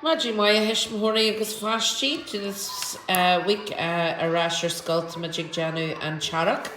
Maidin mhaith a thuismitheoirí agus pháistí This week ar ais ar scoil táimid ag déanamh an t-earrach,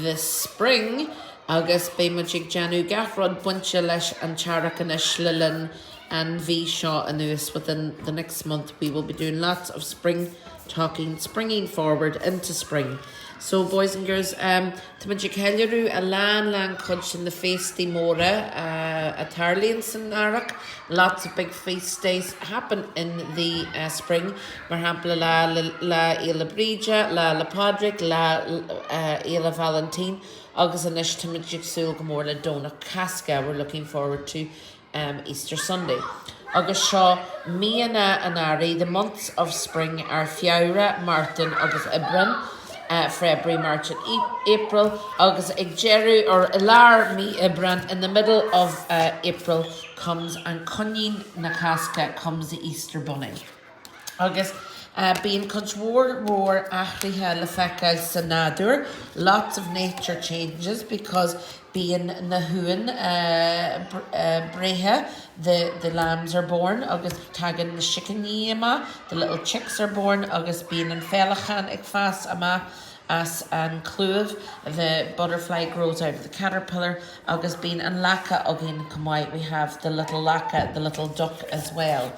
the spring, agus beidh muid ag déanamh gach rud bainte leis an t-earrach anois le linn an mhí seo anuas within the next month we will be doing lots of spring talking, springing forward into spring. So boys and girls, um, Táimid ag ceiliúradh a lán lán cuid de na féastaí móra a tarlaíonn san earrach, lots of big feast days happen in the spring, mar shampla Lá Lá Fhéile Bríde, Lá 'le Pádraig, Lá Fhéile Vailintín agus anois táimid ag súil go mór le Domhnach Cásca, we're looking forward to Easter Sunday. Agus seo míonna an earraigh, the months of spring are Feabhra, Mártan agus Aibreán, February, March and April, agus ag deireadh, or i lár mí Aibreán, in the middle of April comes an coinín na Cásca, comes the Easter Bunny. Agus bíonn cuid mhór mhór athruithe le feiceáil sa nádúr, lots of nature changes because bíonn na huain breithe, the the lambs are born agus tagann na sicíní amach, the little chicks are born agus bíonn an féileacán ag fás amach as an clúmh, the butterfly grows out of the caterpillar agus bíonn an lacha againn chomh maith, we have the little lacha, the little duck as well.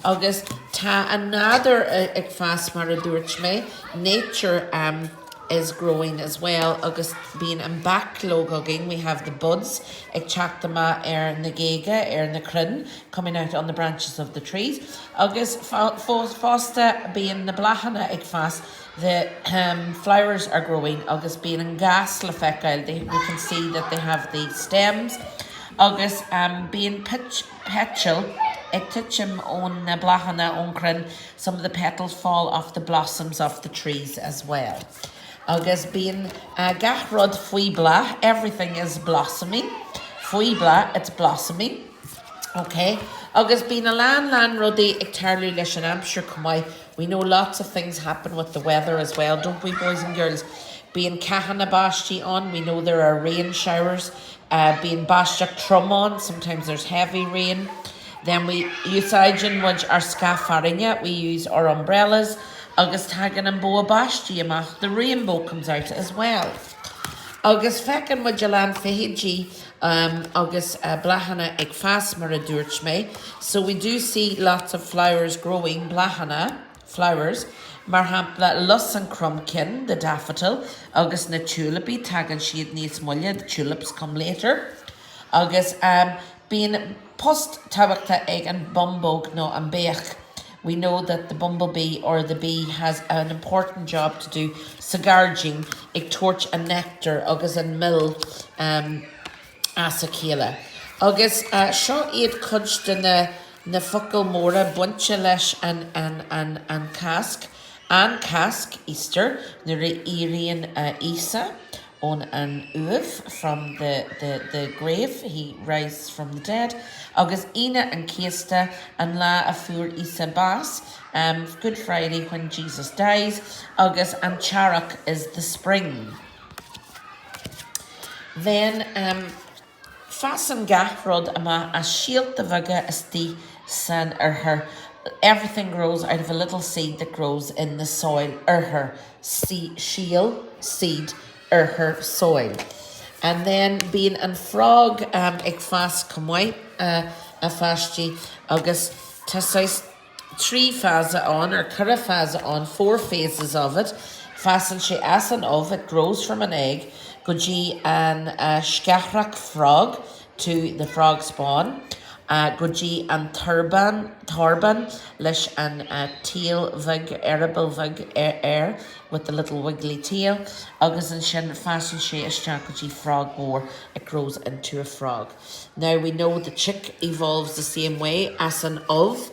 Agus tá an nádúr ag fás mar a dúirt mé, nature um is growing as well agus bíonn an bachlóg againn, we have the buds ag teacht amach ar na géaga, ar na crainn, coming out on the branches of the trees agus fosta bíonn na bláthanna ag fás, the flowers are growing agus bíonn an gas le feiceáil, they, we can see that they have the stems agus bíonn peitil ag titim ón na bláthanna ón crainn, some of the petals fall off the blossoms of the trees as well. Agus bíonn gach rud faoi bhláth, everything is blossoming, faoi bhláth, it's blossoming. Ok, agus bíonn a lán lán rudaí ag tarlú leis an aimsir chomh maith, We know lots of things happen with the weather as well, don't we boys and girls? Bíonn ceathanna báistí ann, we know there are rain showers, bíonn báisteach trom ann, sometimes there's heavy rain. Then we, úsáideann muid ár scáth fearthainne, we use our umbrellas, agus tagann an bogha báistí amach, the rainbow comes out as well. Agus feiceann muid a lán feithidí agus bláthanna ag fás mar a dúirt mé. So we do see lots of flowers growing, bláthanna, flowers, mar shampla lus an chromchinn, the daffodil, agus na tiúilipí, tagann siad níos moille, the tulips come later. Agus bíonn post tábhachtach ag an bumbóg nó an beach. We know that the bumblebee or the bee has an important job to do sa ghairdín ag tabhairt an nectar agus an mil as a chéile. Agus seo iad cuid de na na focail móra bainte leis an an an an Cásc, an Cásc, Easter, nuair a éiríonn Íosa. ón an uaimh, from the, the, the grave, he rises from the dead, agus Aoine an Chéasta, an lá a fuair Íosa bás, Good Friday when Jesus dies, agus an t-earrach is the spring. Then um, Fásann gach rud amach as síolta beaga istigh san ithir, everything grows out of a little seed that grows in the soil, ithir, síol, seed, ithir, soil. And then bíonn an frog ag fás chomh maith, a pháistí, agus tá saghas 3 phase ann, or 4 phase ann, four phases of it, fásann sé as an ubh, it grows from an egg, go dtí an sceathrach frog, to the frog spawn, go dtí an torbán, torbán leis an tail bheag, eireaball bheag air, with the little wiggly tail, agus ansin fásann sé isteach go dtí frog mór, it grows into a frog. Now we know the chick evolves the same way as an ubh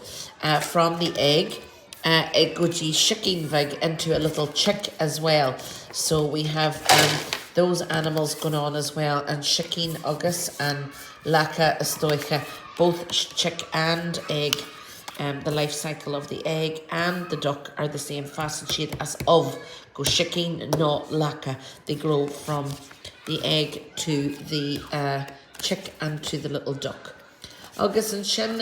from the egg go dtí sicín bheag into a little chick as well. So we have um, those animals going on as well an sicín agus an lacha is dóiche, both chick and egg. Um, the life cycle of the egg and the duck are the same. Fásann siad as ubh go sicín nó lacha. They grow from the egg to the uh, chick and to the little duck. Agus ansin,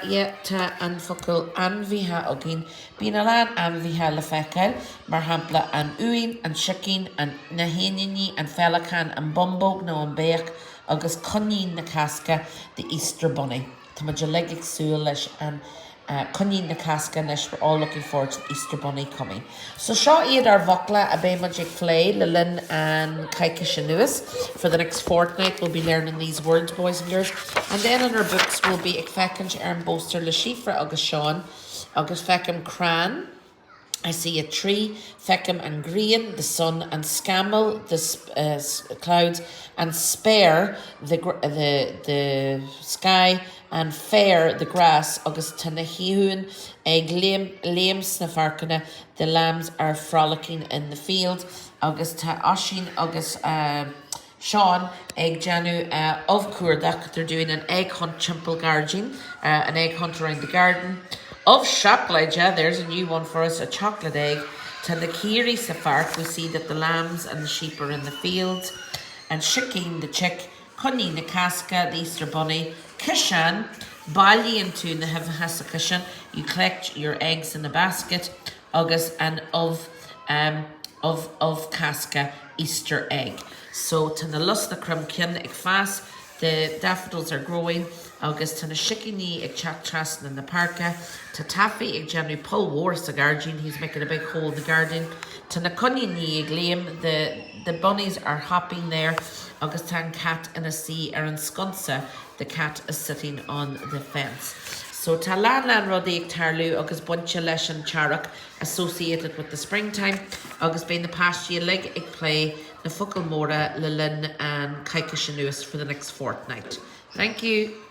yeah, tá an focal ainmhithe againn. Bíonn a lán ainmhithe le feiceáil, mar shampla an uain, an sicín, an, na héiníní, an féileacán, an bumbóg nó an beach agus coinín na Cásca, the Easter Bunny. Tá muid uilig ag súil leis an Coinín na Cásca anois, we're all looking forward to the Easter Bunny coming. So seo iad ár bhfocla a beidh muid ag plé le linn an coicís anuas. For the next fortnight we'll be learning these words, boys and girls. And then in our books we'll be ag féachaint ar an bpóstaer le Síofra agus Seán agus feicim crann, I see a tree, feicim an ghrian, the sun, an scamall, the clouds, an spéir, the the the sky, an féar, the grass, agus tá na huain ag léim léim sna pháirceanna, the lambs are frolicking in the fields, agus tá Oisín agus Seán ag déanamh ubhchuardach, they're doing an egg hunt timpeall gairdín, an egg hunt around the garden. Ubh seacláide, there's a new one for us, a chocolate egg. Tá na caoirigh sa pháirc, we see that the lambs and the sheep are in the field. An sicín, the chick, coinín na Cásca, the Easter bunny, ciseán, bailíonn tú na huibheacha sa chiseán, you collect your eggs in a basket, agus an ubh, ubh, ubh Cásca, Easter egg. So tá na lus na cromchinn ag fás, the daffodils are growing, agus tá na sicíní ag teacht trasna na páirce. Tá Taffy ag déanamh poll mhór sa ghairdín, he's making a big hole in the garden. Tá na coiníní ag léim, the the bunnies are hopping there, agus tá an cat ina suí ar an sconsa, the cat is sitting on the fence. So tá lán lán rudaí ag tarlú agus bainte leis an t-earrach associated with the springtime agus beidh na páistí uilig ag plé na focail móra le linn an coicís anuas for the next fortnight. Thank you.